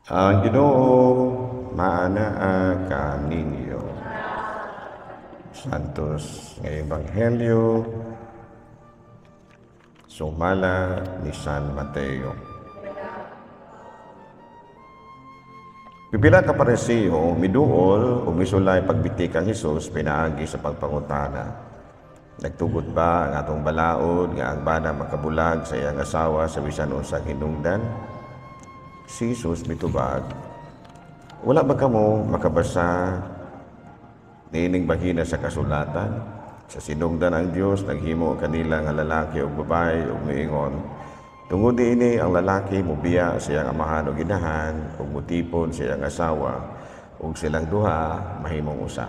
Ang Ginoo maanaa kaninyo. Santos nga Ebanghelyo sumala ni San Mateo. Pipila ka Pariseo miduol ug misulay pagbitik kang Hesus pinaagi sa pagpangutana. Nagtugot ba ang atong balaod nga ang bana makabulag sa iyang asawa sa bisan unsang hinungdan? Si Jesus mitubag, "Wala ba kamo makabasa niining bahina sa kasulatan? Sa sinugdan ang Dios naghimo kanila nga lalaki ug babae ug miingon, 'Tungod niini ang lalaki mobiya sa iyang amahan ug inahan ug motipon sa iyang asawa ug silang duha mahimong usa.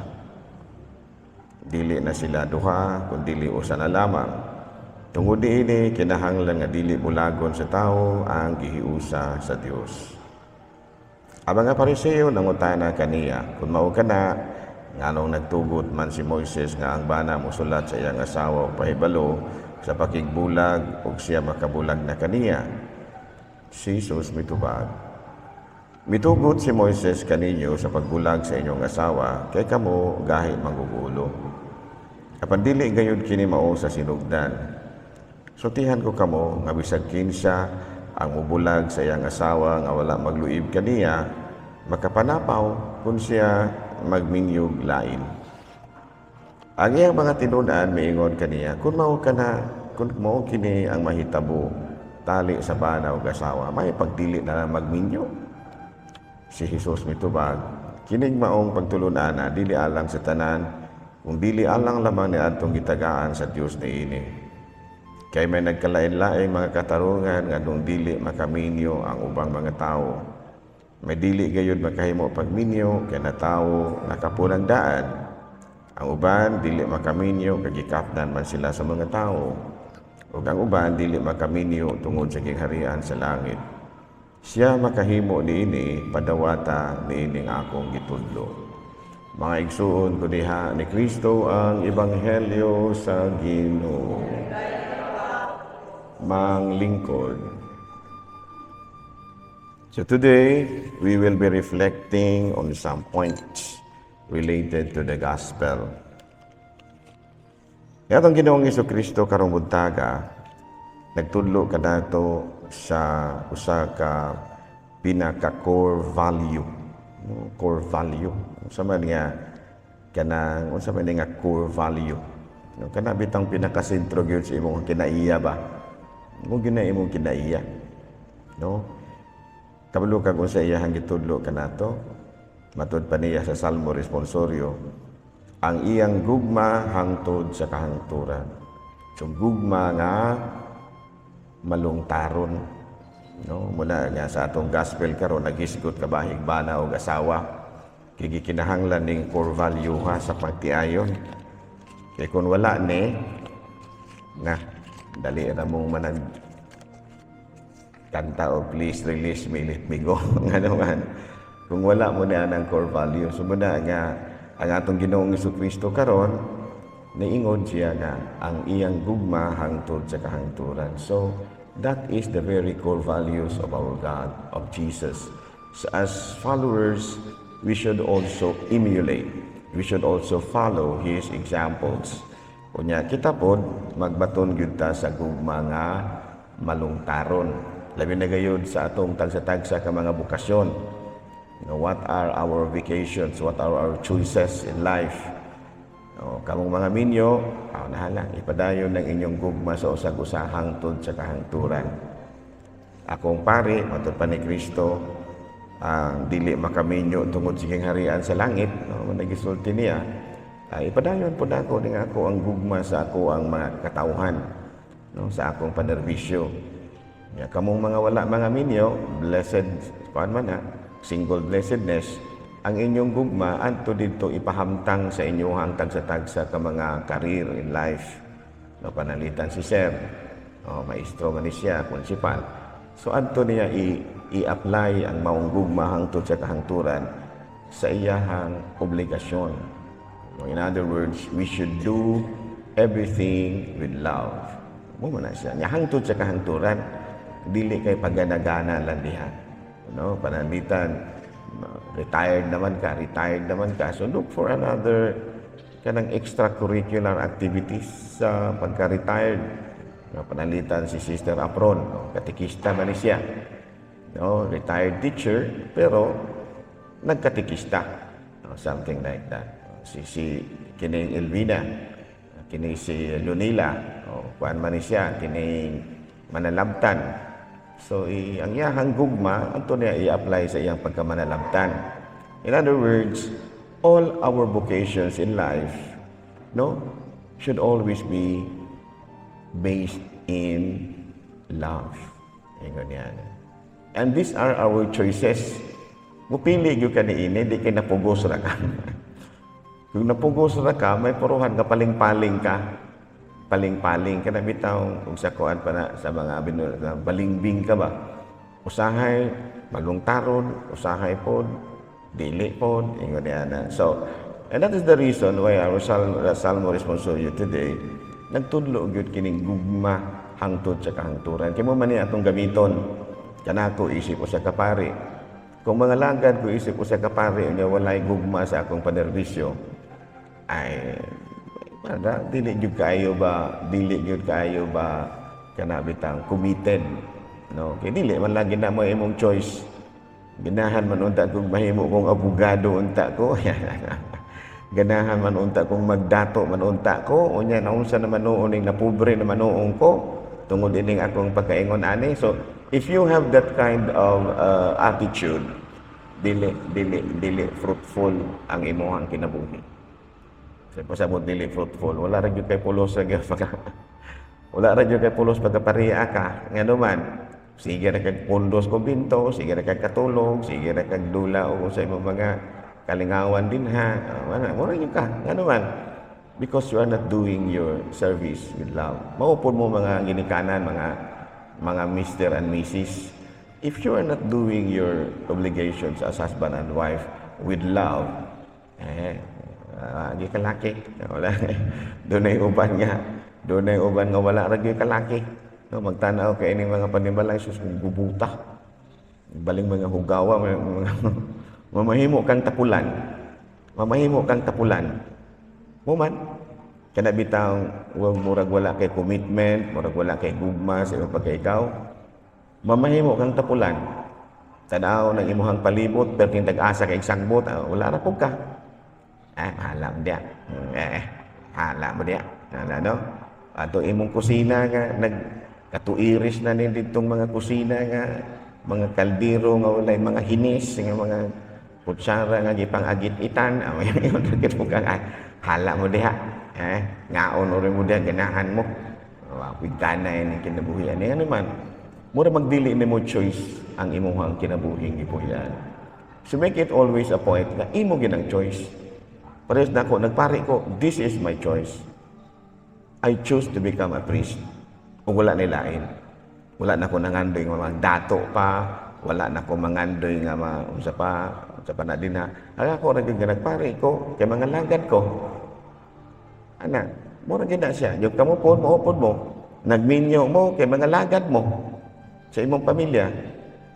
Dili na sila duha kun dili usa na lamang. Tungod niini kinahanglan nga dili bulagon sa tawo ang gihiusa sa Dios.'" Ang mga Pariseo nangutana kaniya, "Kung mao kana, nganong nagtugot man si Moises nga ang bana mosulat sa iyang asawa og pahibalo sa pakigbulag ug siya makabulag na kaniya?" Si Jesus mitubag, "Mitugot si Moises kaninyo sa pagbulag sa inyong asawa kay kamo gahi manggugulo. Apan dili gayud kini mao sa sinugdan. Sultihan ko kamo nga bisag kinsa ang mubulag sa iyang asawa nga wala magluib kaniya, makapanapaw kung siya magminyog lain." Ang iyang mga tinud-an miingon kaniya, "Kung mao kana, kung mao kini ang mahitabo tali sa bana ug asawa, may pagdili na lang magminyo." Si Jesus mitubag, "Kining maong pagtulun-ana dili alang sa tanan, kung dili alang lamang ni adtong gitagaan sa Dios niini. Kay may nagkalain-laing mga katarungan nganong dili makaminyo ang ubang mga tawo. May dili gayud makahimo pagminyo kay natawo nakapunang daan. Ang uban dili makaminyo kay gikapdan man sila sa mga tawo. Ug ang uban dili makaminyo tungod sa gingharian sa langit. Siya makahimo niini padawata niini nga akong gitudlo." Mga igsuon ko diha ni Kristo, ang ebanghelyo sa Ginoo. Manglingkod. So today, we will be reflecting on some points related to the gospel. Atong Ginoong Kristo karong buntaga, nagtudlo kanato sa usa ka pinaka core value. No, core value. Unsa man nga kanang, unsa man nga core value? No, kana bitang pinakasentro gyud sa imong kinaiya ba? Mo gina imong kinaiya. No? Kabalo ka kung sa iyahang gitudlo kanato? Matud pa niya sa Salmo Responsorio, ang iyang gugma hangtod sa kahangturan. So gugma nga malungtaron. No, muna nga sa atong gospel karon naghisgot kabahig bana og asawa. Kay gikinahanglan ning core value ha sa pagtiayon. Kay kung wala ni na, dali ra mong manag kanta o "Please release me, let me go." Nga naman kung wala mo na ang core value. So muna nga ang atong Ginoong Kristo karon niingon siya nga ang iyang gugma hangtod sa kahangturan. So that is the very core values of our God, of Jesus. So as followers, we should also emulate, we should also follow His examples. Unya kita pod magbaton gyud ta sa gugma nga malungtaron. Labi na gayud sa atong tagsa-tagsa ka mga bokasyon. What are our vocations? What are our choices in life? O, kamong mga minyo, nahala, ipadayon ng inyong gugma sa usag-usa hangtod sa kahangturan. Akong pari, matud pa ni Kristo, ang dili makaminyo tungod sa harian sa langit, no, nagisulti niya, ay ipadayon po nako ning ako ang gugma sa ako ang mga katawhan, no, sa akong panerbisyo. Ya, kamong mga wala mga minyo, blessed kuan man na, single blessedness, ang inyong gugma anto didto ipahamtang sa inyong tagsa-tagsa ka mga career in life. No, panalitan si sir. Oh, maestro man ni siya, principal. So adto niya i-apply ang maong gugma hangtod sa kahangturan sa iyahang obligasyon. No, in other words, we should do everything with love. Mo man na siya. Nya hangtod sa kahangturan, dili kay pagana-gana lang diha. No, pananglitan retired naman ka, retired naman ka. So look for another kanang extracurricular activities sa pagka-retired. No, pananglitan si Sister Apron, no, katekista man ni siya. No, retired teacher pero nagkatekista. No, something like that. Si kining Elvina, kini si Lunila, o kuan man ni siya, kining manalabtan. So ang iyahang gugma ato niya i-apply sa iyang pagkamanalabtan. In other words, all our vocations in life, no, should always be based in love. Ingon yan. And these are our choices. Mupili gyud ka niini, di kay napugos ra ka. Kung napugos ra ka, may puruhan ka, paling-paling ka. Paling-paling ka na bitaw, kung sa kuan pa na, sa mga balingbing ka ba? Usahay, malungtaron, usahay pod, dili pod, ingon niya na. So, and that is the reason why our Salmo Responsorio today, nagtudlo gyud kining gugma hangtod sa kahangturan. Kay mao man ni atong gamiton kanako isip usa ka pari. Kung mangalagad ko isip usa ka pari unya walay gugma sa akong panerbisyo, ay para dili gyud kaayo ba, dili gyud kaayo ba kana bitang committed, no? Kay dili man lagi na mo imong choice. Ganahan man unta kung mahimo kong abogado unta ko, ganahan man unta kung magdato man unta ko, unya naunsa naman noon ning napobre naman noon ko tungod ining akong pagkaingon ani. So if you have that kind of attitude, dili dili dili fruitful ang imong kinabuhi. Sa pasabot, dili fruitful, wala ra gyud kay pulos sa pagka, wala ra gyud kay pulos pagkapariya ka. Ngano man, sige ra kag pundos kumbinto, sige ra kag katulog, sige ra kag dula o sa imong mga kalingawan din ha. Wala, wala gyud ka. Ngano man, because you are not doing your service with love. Mao pod mo mga ginikanan, mga Mr. and Mrs. If you are not doing your obligations as husband and wife with love, eh, di ka laki. Wala. Dunay uban nga wala ra gyud kalaki. No, magtanaw kay ining mga panimalay, sus, gubuta. Baling mga hugawa, mga mamahimo kang tapulan. Mamahimo kang tapulan. Mao man kana bitaw wa murag wala kay commitment, murag wala kay gugma sa imong pagkaikaw. Mamahimo kang tapulan. Tanaw ng imuhang palibot, perting tag-asa kay sagbot, wala ra pud ka. Eh, bahala mo diya. Eh, bahala mo diya. Ano, no? Ato imong kusina nga nag katuiris na nin ditong mga kusina nga mga kaldero nga walay mga hinis nga mga kutsara nga gipang-agit-itan, ka hala mo diha, eh, ngaon ori mo diha, ganahan mo wa gana ini kinabuhi ani. Ano man, mura magdili nimo choice ang imong kinabuhing gipuy-an. So make it always a point nga imo ginang choice. Parehas na ako, nagpari ko, this is my choice. I choose to become a priest. Kung wala nilain. Wala na ko nangandoy nga magdato pa, wala na ko mangandoy nga ma, unsa pa na din ha. Ang ako ra gyud nga nagpari ko, kay mangalagad ko. Ana, mura gyud na siya. Yung kamo pod, mao pod mo. Nagminyo mo kay mangalagad mo sa imong pamilya.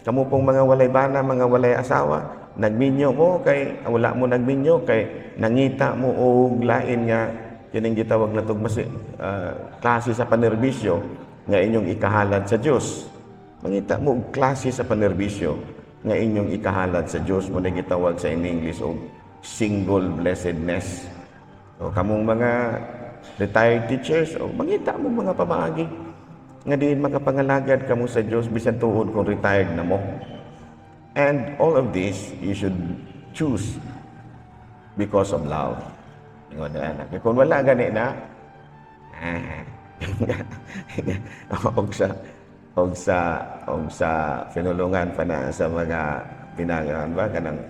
Kamo pong mga walay bana, mga walay asawa, nagminyo mo kay wala mo nagminyo kay nangita mo og lain nga kining gitawag natog mas klase sa panerbisyo nga inyong ikahalad sa Dios. Mangita mo og klase sa panerbisyo nga inyong ikahalad sa Dios, mao na gitawag sa in English og single blessedness. O kamong mga retired teachers, o mangita mo mga pamaagi nga diin makapangalagad kamo sa Dios bisan tuod kung retired na mo. And all of this you should choose because of love. Ingon na anak. Kung wala gani na, og sa pinulungan pa na sa mga pinangan ba kanang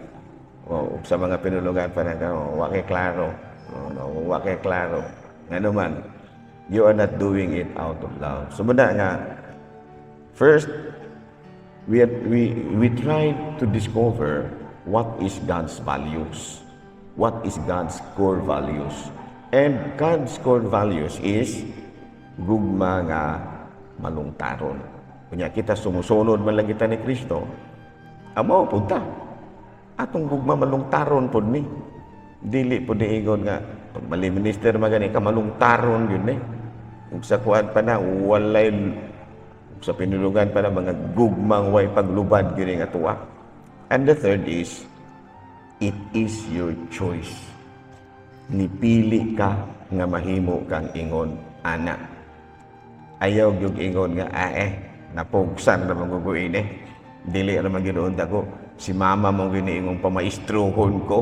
o, og sa mga pinulungan pa na kanang wa kay klaro, no, wa kay klaro. Ngano man, you are not doing it out of love. So muna nga first we try to discover what is God's values, what is God's core values. And God's core values is gugma nga malungtaron. Kunya kita sumusunod man lang kita ni Kristo. Amo punta. Atong gugma malungtaron pod ni. Dili pod ni ingon nga mali minister magani ka, malungtaron yun ni. Ug sa kuan pa na walay, ug sa pinulungan pa na mga gugmang way paglubad gyud nga tuwa. And the third is, it is your choice. Nipili ka nga mahimo kang ingon ana. Ayaw gyud ingon nga ah, eh napugsan ra man guguin eh. Dili ra man gyud ko si mama mo giniingong pamaestrohon ko.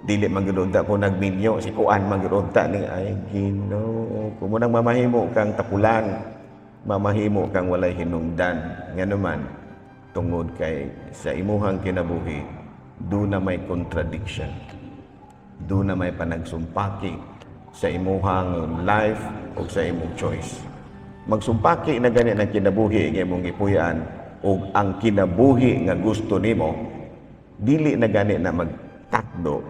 Dili man gyud ko nagminyo si kuan man gyud ni. Ay, Ginoo ko, mo nang mamahimo kang tapulan, mamahimo kang walay hinungdan. Ngano man? Tungod kay sa imuhang kinabuhi do na may contradiction, do na may panagsumpaki sa imuhang life o sa imong choice. Magsumpaki na gani ng kinabuhi nga imong gipuy-an ug ang kinabuhi nga gusto nimo, dili na gani na magtakdo.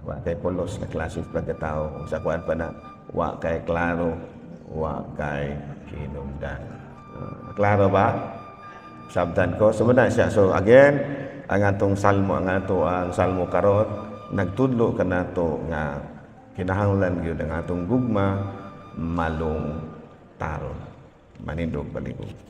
Wa kay pulos na klase pagkatao. Sa kuan pa na wa kay klaro, wa kay hinungdan. Ah, klaro ba? Sabtan ko. So na siya. So again, ang atong salmo, ang ato ang salmo karon nagtudlo kanato nga kinahanglan gyud ang atong gugma malungtaron. Manindog, baligog.